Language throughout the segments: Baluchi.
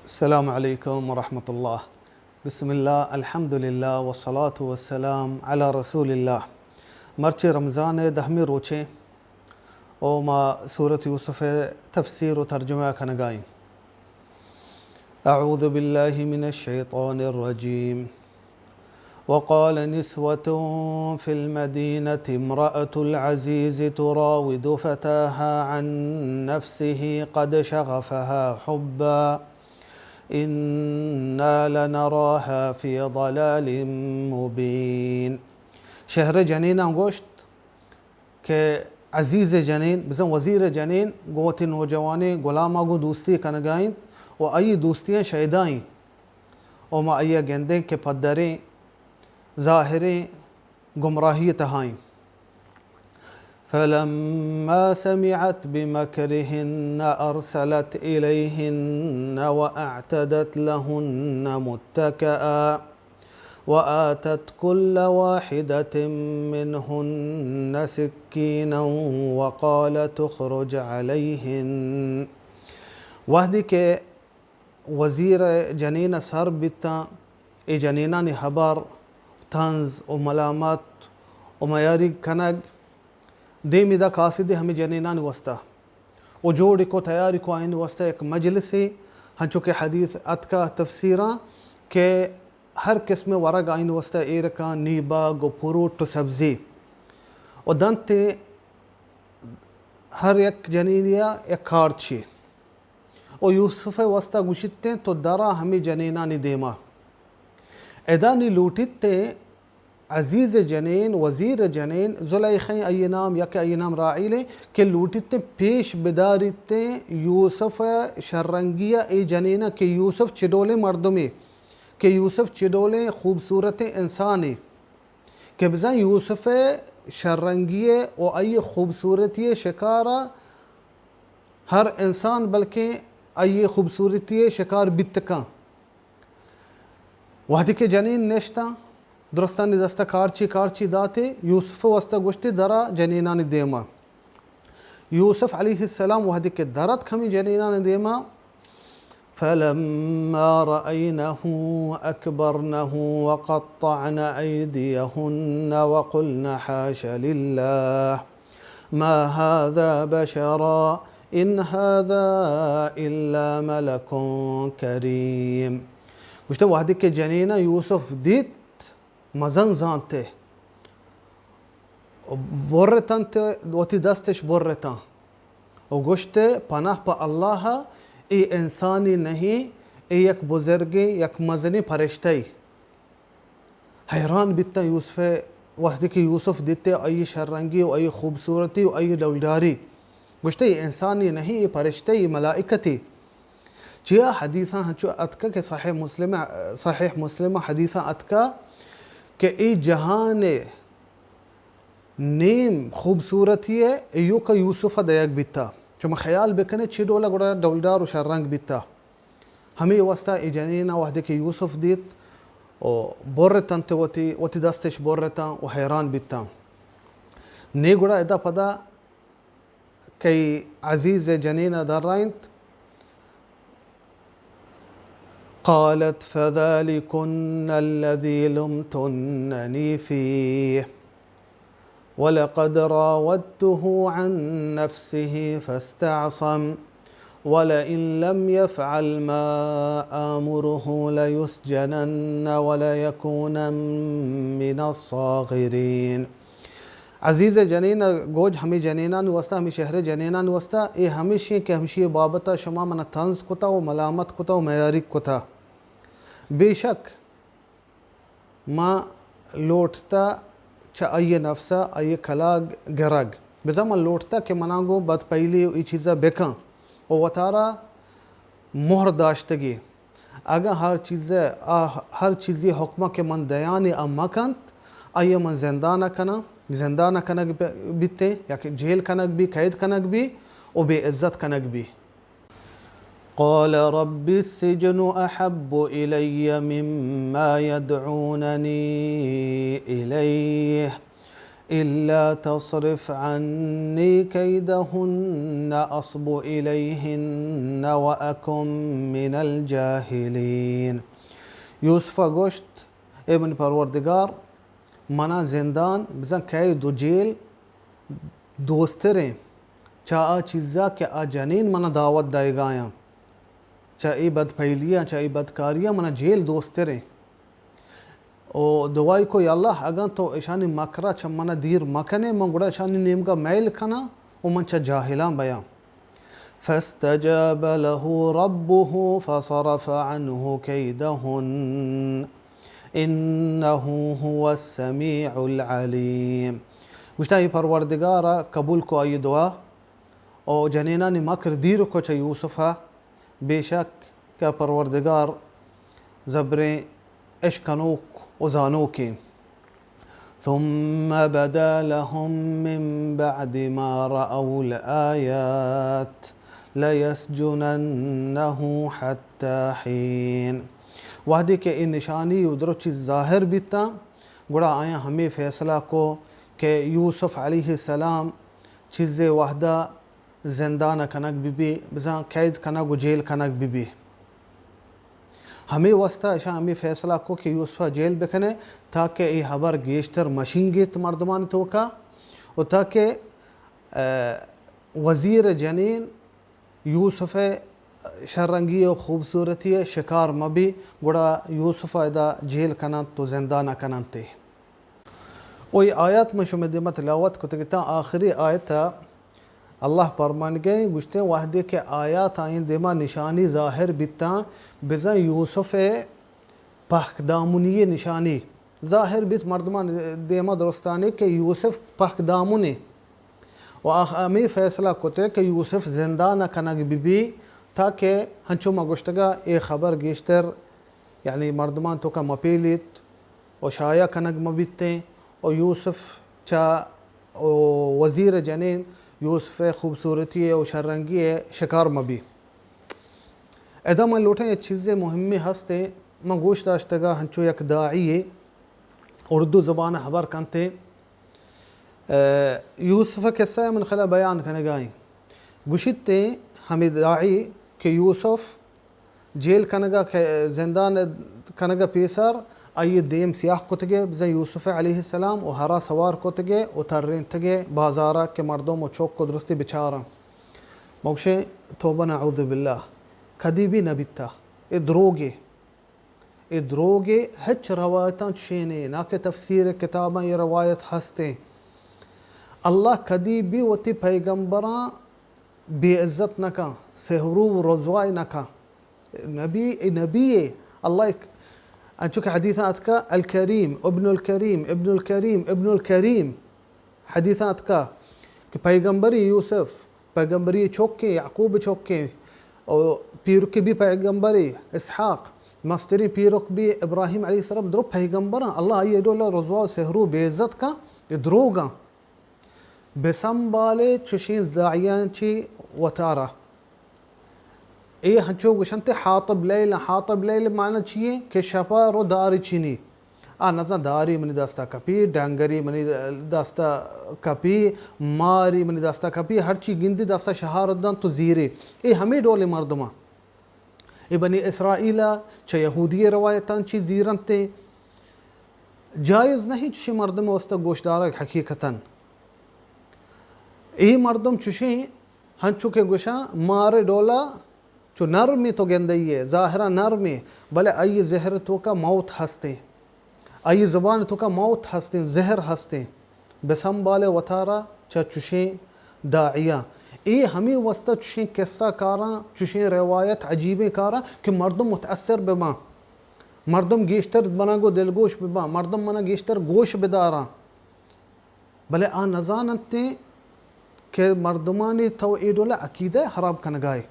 السلام علیکم ورحمۃ اللہ۔ بسم اللہ، الحمدللہ، والصلاة والسلام علی رسول اللہ۔ مرچی رمضان ءِ دہمی روچیں او ما سورت یوسف ءِ تفسیر و ترجمہ کنگائیں۔ اعوذ باللہ من الشیطان الرجیم۔ وقال نسوة في المدينة امرأة العزيز تراود فتاها عن نفسه قد شغفها حبا إنا لنراها في ضلال مبين۔ شہر ءِ جنیناں گوشت کہ عزیز ءِ جنین، بزاں وزیر ءِ جنین گوں وتی نوجوانیں غلام ءَ گوں دوستی کنگا انت و آئی دوستیاں شیدا انت و ما آئی ءَ گندیں کہ پدریں ظاہریں گمراہی ءِ تہا انت۔ فلما سمعت بمكرهن أرسلت إليهن وأعتدت لهن متكئا وآتت كل واحدة منهن سكينا وقالت اخرج عليهن۔ وہدے کہ وزیر ءِ جنین ءَ سر بیتاں، اے جنینانی ہبر، طنز و ملامت و میاریگ کنگ، دیم ادا کاسدے ہمے جنینانی واسطہ و جوڑ کو تیاری کو آئین واسطہ یک مجلسے، ہنچو کہ حدیث اتکا تفسیراں کہ ہر قسم ورگ آئین واسطہ ایرکاں، نیبگ و پروٹ و سبزی و دنت ہر یک جنینیا یک کارچے۔ و یوسف ءِ واسطہ گوشیتیں تو درا ہمے جنینانی دیما۔ ادا نی لوٹیتیں عزیز ءِ جنین، وزیر ءِ جنین، زلیخا آئی نام، یک آئی نام راحیل ایں، کہ لوٹیتیں پیش بداریتیں یوسف ءِ شررنگی ءَ اے جنین ءَ کہ یوسف چڈولیں مردمے، کہ یوسف چڈولیں خوبصورتیں انسانے۔ کہ بزاں یوسف ءِ شررنگی ءَ و آئی خوبصورتی ءِ شکار ءَ ہر انسان بلکیں آئی خوبصورتی ءِ شکار بیت کن۔ وہدے کہ جنین نشتاں، درستانی دست ءَ کارچی کارچی داتے، یوسف ءِ واسطہ گوشتے درا جنینانی دیما۔ یوسف علیہ السلام وہدے کہ در اتک ہمے جنینانی دیما، فلما رأينه أكبرنه وقطعن أيديهن وقلن حاش لله ما هذا بشرا إن هذا إلا ملك كريم۔ گوشتے وہدے کہ جنین ءَ یوسف دیت، مزن زانتے، برتنت، وتی دستش برتاں و گوشتے، پناہ پہ اللہ ءَ، اے انسانی نہیں، اے یک بزرگیں، یک مزنیں پرشتہ ای۔ حیران بیتاں یوسف ءَ، وہدے کہ یوسف دیتے آئی شررنگی و آئی خوبصورتی و آئی ڈولداری۔ گوشتے، اے انسانی نہیں، اے پرشتہ ای، ملائکتے۔ چیا حدیثاں ہنچو اتکا کہ صحیح مسلم، صحیح مسلم حدیثاں اتکا کہ اے جہان ءِ نیم خوبصورتی ءَ ایوکا یوسف ءَ دیگ بیتا۔ چما خیال بکنے چی ڈولا گڑا ڈولدار و شررنگ بیتا۔ ہمے واسطہ اے جنین ءَ وہدے کہ یوسف دیت و برتنت وتی، وتی دستش برتاں و حیران بیتاں۔ نی گڑا ادا پدا کئی عزیز ءِ جنین ءَ درائینت۔ قالت فذلكن الذي لمتنني فيه ولقد راودته عن نفسه فاستعصم ولئن لم يفعل ما آمره ليسجنن وليكون من الصاغرين۔ عزیز ءِ جنین ءَ گوج ہمے جنینانی واسطہ، ہمے شہر ءِ جنینانی واسطہ، اے ہمیش ایں کہ ہمشی ءِ بابت ءَ شما من ءَ طنز کتا و ملامت کتا و میاریگ کتا۔ بے شک من لوٹتا چہ آئی ءِ نفس ءَ آئی ءِ کلاگ گرگ۔ بزاں من لوٹتا کہ من ءَ گوں بدپہلی و اے چیز ءَ بکن و وتارا مہر داشتگی۔ اگاں ہر چیز ءَ، آ ہر چیزی حکم ءَ کہ من دیانے آ مہ کنت، آئی ءَ من زندان ءَ کناں، زندان ءَ کنگ ب-، بیتیں، یا کہ جیل کنگ بی، قید کنگ بی و بے عزت کنگ بی۔ قال رب السجن أحب إلي مما يدعونني إليه إلا تصرف عني كيدهن أصب إليهن وأكن من الجاهلين. یوسف ءَ گوشت، اے منی پروردگار، منا زندان، بزاں قید و جیل دوستریں چہ آ چیزا کہ آ جنین منا دعوت دئیگایاں، چہ اے بدپیلیاں، چہ اے بدکاریاں منا جیل دوستریں۔ و دعائی کو، یا اللہ، اگاں تو اشانی مکرا چہ منا دیر مکنے، من گڑا اشانی نیمگا میل کناں و من چہ جاہلاں بیاں۔ فاستجاب له ربه فصرف عنه كيدهن إنه هو السميع العليم. گوشتا، اے پروردگار ءَ قبول کو آئی دعا و جنینانی مکر دیر کو چہ یوسف ءَ، بے شک کہ پروردگار زبریں اشکنوک و زانوکیں۔ ثم بدا لهم من بعد ما رأوا الآيات ليسجننه حتى حين. وہدے کہ اے نشانی و درو چیز ظاہر بیتاں، گڑا آیاں ہمے فیصلہ کو کہ یوسف علیہ السلام چیزے وہدا زندان ءَ کنگ بہ بی، بزاں قید کنگ و جیل کنگ بہ بی۔ ہمے واسطہ اشاں ہمے فیصلہ کو کہ یوسف ءَ جیل بکنے، تاکہ اے ہبر گیشتر مشینگیت مردمانی توکا و تاکہ، ءَ، وزیر جنین یوسف ءِ شررنگی و خوبصورتی ءِ شکار مہ بی، گڑا یوسف ءَ ادا جیل کننت و زندان ءَ کننت۔ و اے آیات من شمئے دیما تلاوت کتگ تاں آخری آیت ءَ اللہ پرمانگئے گوشتیں، وہدے کہ آیات آئیں دیما نشانی ظاہر بیتاں، بزاں یوسف ءِ پہک دامنی ءِ نشانی ظاہر بیت مردمان دیما درستانی کہ یوسف پہک دامنے و آ ہمے فیصلہ کتے کہ یوسف زندان ءَ کنگ بہ بی تاکہ ہنچو ما گوشتگا اے خبر گیشتر یعنی مردمان توکا مہ پیلیت و شائع کنگ مہ بیتیں و یوسف چہ و وزیر جنین یوسف ءِ خوبصورتی ءِ و شررنگی ءِ شکار مہ بی۔ ادا من لوٹیں یک چیزے مہمے ہستیں، من گوش داشتگا ہنچو یک داعی یے اردو زبان ءَ ہبر کنتے، ءَ، یوسف ءِ قصہ ءَ من خلا بیان کنگائیں۔ گوشیت ہمے داعی کہ یوسف جیل کنگا کہ زندان کنگا پیسر آئی دیم سیاہ کتگے، بزاں یوسف علیہ السلام و ہرا سوار کتگے و ترینتگے بازارا کہ مردم و چک و درستی بچاراں۔ مگشیں توبہ نعوذ باللہ، کدی بھی نہ بیتا۔ اے دروگے۔ اے دروگے، ہچ روایتاں چشینے، نا کہ تفسیر کتاباں اے روایت ہستیں۔ اللہ کدی بھی وتی پیغمبراں بے عزت نہ کن، سہرو و رسوائی نہ کن۔ نبی، اے نبی اے، اللہ ایک، انچو کہ حدیثاں اتکا، الکریم، ابن الکریم، ابن الکریم، ابن الکریم۔ حدیثاں اتکا کہ پیغمبری یوسف، پیغمبری چوکیں، یعقوب چوکیں، او پیرک بھی پیغمبری اسحاق، مستریں پیرک بھی ابراہیم علیہ السلام، درو پیغمبراں۔ اللہ آئی ڈولا رسوا و سہرو بے عزت کن، اے دروگاں۔ بسنبالے چشیں داعیاں چی وتارا۔ اے ہنچو گوشنت حاطب لیل، حاطب لیل معنی چیے؟ کہ شپا رو داری چینی۔ آ نزان داری منی دستا کپی، ڈنگری منی دستا کپی، ماری منی دستا کپی، ہرچی گندی دستا شہار دن تو زیری۔ اے ہمیں ڈول مردماں۔ اے بنی اسرائیل ء چہ یہودی روایتاں چی زیرنت۔ جائز نہیں چشیں مردم واسطہ گوشدارگ حقیقتاً۔ اے مردم چشیں ہنچو کہ گوشاں مارے ڈولا چو نرمی تو گندئی ہے، ظاہرا نرمی، بلے آئی زہر توکا موت ہستیں۔ آئی زبان توکا موت ہستیں، زہر ہستیں۔ بسنبالے وتارا چہ چشیں داعیاں۔ اے ہمے واسطہ چشیں قصہ کاراں، چشیں روایت عجیبیں کاراں کہ مردم متاثر بباں، مردم گیشتر منا گو دلگوش بباں، مردم منا گیشتر گوش بداراں۔ بلے آ نزاننتیں کہ مردمانی تو اے ڈول عقیدہ حراب کنگائے۔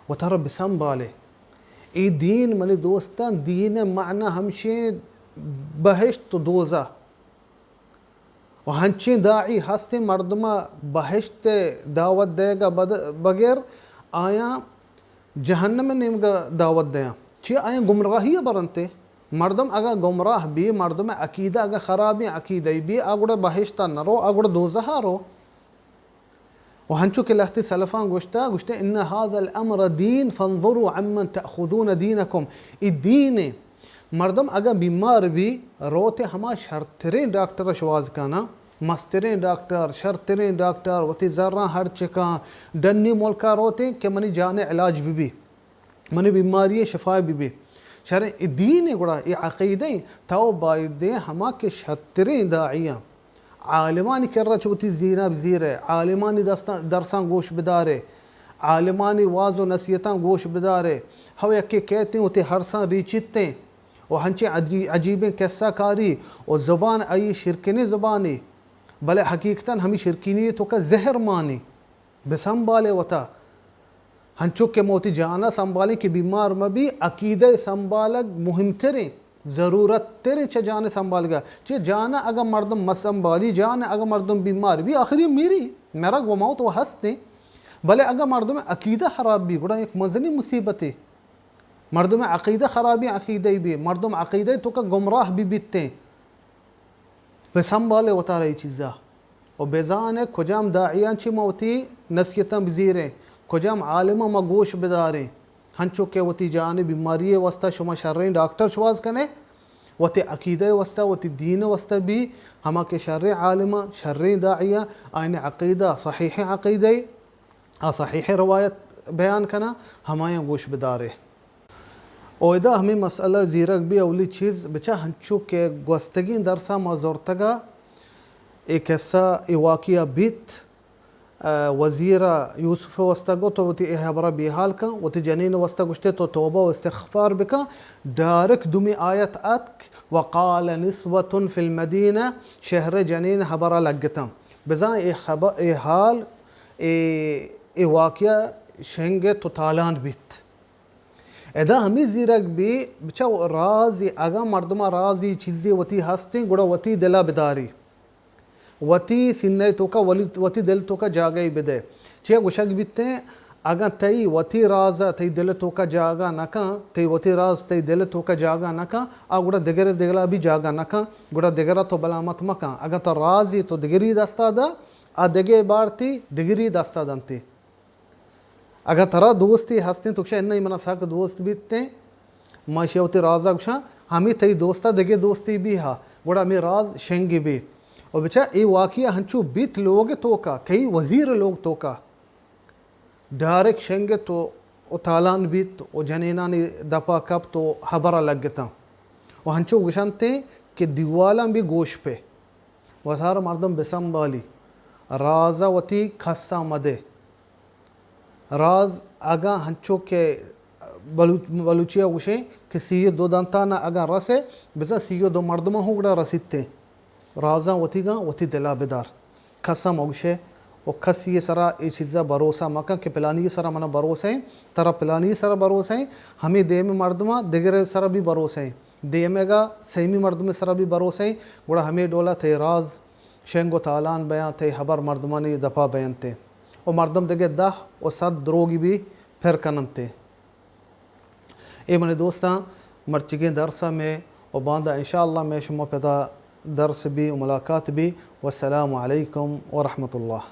وتارا بسنبالے۔ اے دین منی دوستاں، دین معنی ہمشیں بہشت و دوزہ۔ و ہنچیں داعی ہستیں مردم ء بہشت ء دعوت دئیگ ء بد-، بغیر آیاں جہنم ء نیمگ ء دعوت دیاں۔ چیا آیاں گمراہی ء برنت ء مردم اگاں گمراہ بی، مردم عقیدہ اگاں خرابیں عقیدہ بی، آ گڑا بہشت ءَ نہ رو، آ گڑا دوزہ ءَ رو۔ و ہنچو کہ لہتے سلفاں گوشتہ، گوشتہ، ان هذا الامر دین فانظروا عمن تأخذون دینکم۔ ای دین ایں۔ مردم اگاں بیمار بی، روتے ہما شرتریں ڈاکٹر ءَ شواز کانا، مستریں ڈاکٹر، شرتریں ڈاکٹر، وتی زراں ہرچ کاں، ڈنی ملکا روتے کہ منی جان ءِ علاج بہ بی، منی بیماری ءِ شفا بہ بی۔ شریں اے دین ایں گڑا، اے عقیدہ ایں، تو بایدیں ہما کہ شرتریں داعیاں، عالمانی کرا چہ وتی زیراں بزیرئے، عالمانی دستاں، درساں گوش بدارئے، عالمانی واز و نصیحتاں گوش بدارئے۔ ہو یکے کئیتیں وتی ہرساں ریچیتیں و ہنچیں عجی-، عجیبیں قصہ کاری و زبان آئی شرکنیں زبانے، بلے حقیقتاً ہمے شرکنی توکا زہر مانی۔ بسنبالے وتا۔ ہنچو کہ ما وتی جانا سنبالیں کہ بیمار مہ بی، عقیدہ سنبالگ مہمتریں، ضرورت تریں چہ جان سنبالگا۔ چہ جانا اگاں مردم مہ سنبالی، جان اگاں مردم بیمار بی، آخری میری، مرگ و موت و ہستیں۔ بلے اگاں مردم عقیدہ خراب بی، گڑا یک مزنیں مصیبتے۔ مردم عقیدہ خرابیں عقیدہ بی، مردم عقیدہ توکا گمراہ بی بیتیں۔ بسنبالے وتارا اے چیزا و بزانے کجام داعیاں چہ ما وتی نصیحتاں بزیریں، کجام عالماں ما گوش بداریں۔ ہنچو کہ وتی جان بیماری واسطہ شما شریں ڈاکٹر شواز کنے، وتی عقیدہ واسطہ، وتی دین واسطہ بی، ہما کہ شریں عالماں، شریں داعیاں، آئین عقیدہ صحیح عقیدہ، آ صحیح روایت بیان کناں، ہمایاں گوش بدارے۔ او ادا ہمے مسئلہ زیرگ بی، اولی چیز بچا ہنچو کہ گوستگیں درساں ما زرتگا، اے قصہ، اے واقعہ بیت، آ، وزیر یوسف واسطہ گو تو وتی اے حبرہ بیحال کن، وتی جنین واسطہ گوشتے تو توبہ و استغفار بکن، ڈائریکٹ دومی آیت اتک، وقال نسوة في المدينة، شہر جنین حبرہ لگتاں۔ بزاں اے خبر، اے حال، اے، اے واقعہ شنگ تو تالان بیت۔ ادا ہمے زیرگ بی، بچا راز، اگاں مردما رازی چیزی وتی ہستیں، گڑا وتی دلا بداری۔ وتی سینہ توکا ولی، وتی دل توکا جاگہی بدے۔ چیا گوشگ بیتیں، اگاں تئی وتی راز تئی دل توکا جاگہ نکن، تئی وتی راز تئی دل توکا جاگہ نکن، آ گڑا دگرے دلا بھی جاگہ نکن، گڑا دگرا تو بلامت مکن۔ اگاں تو رازی تو دگری دستا دا، آ دگے بارتی دگری دستا دنتی۔ اگاں ترا دوستی ہستیں، تو گشئے، اناں، اے منا سک دوست بیتیں، ما ایشی وتی رازا گشاں، ہمے تئی دوستا دگہ دوستی بی ہا، گڑا ہمے راز شنگ بی۔ و بچا اے واقعہ ہنچو بیت لوگ توکا، کئی وزیر لوگ توکا، ڈائریکٹ شنگ تو و تالان بیت و جنینانی دپا کپت و حبرا لگتاں۔ و ہنچو گشنتیں کہ دیوالاں بی گوش پہ۔ وتارا مردم بسنبالی، رازا وتی کسا مدے۔ راز اگاں ہنچو کہ بلو-، بلوچی ء گوشیں کہ سی و دو دنتان ء اگاں رسے، بزاں سی و دو مردماں ہوں گڑا رسیت ایں۔ رازاں وتیگاں وتی دل ء بدار۔ کس ء مگوشے و کسی ء سرا اے چیز ء بھروسہ مکن کہ پلانی ء سرا منا بھروسہ ایں، ترا پلانی ء سرا بھروسہ ایں، ہمے دیم ء مردماں دگرے سرا بھی بھروسہ ایں۔ دیمگا سیمی مردم ء سرا بھی بھروسہ ایں، گڑا ہمے ڈولا تئی راز شنگ و تالان بیاں، تئی ہبر مردمانی دپا بینت و مردم دگہ دہ و صد دروگی بھی پر کننت۔ اے منی دوستاں، مرچیگیں درس ء مئے و باندا انشاءاللہ مئے شما پدا درس بی و ملاقات بی۔ والسلام علیکم ورحمۃ اللہ۔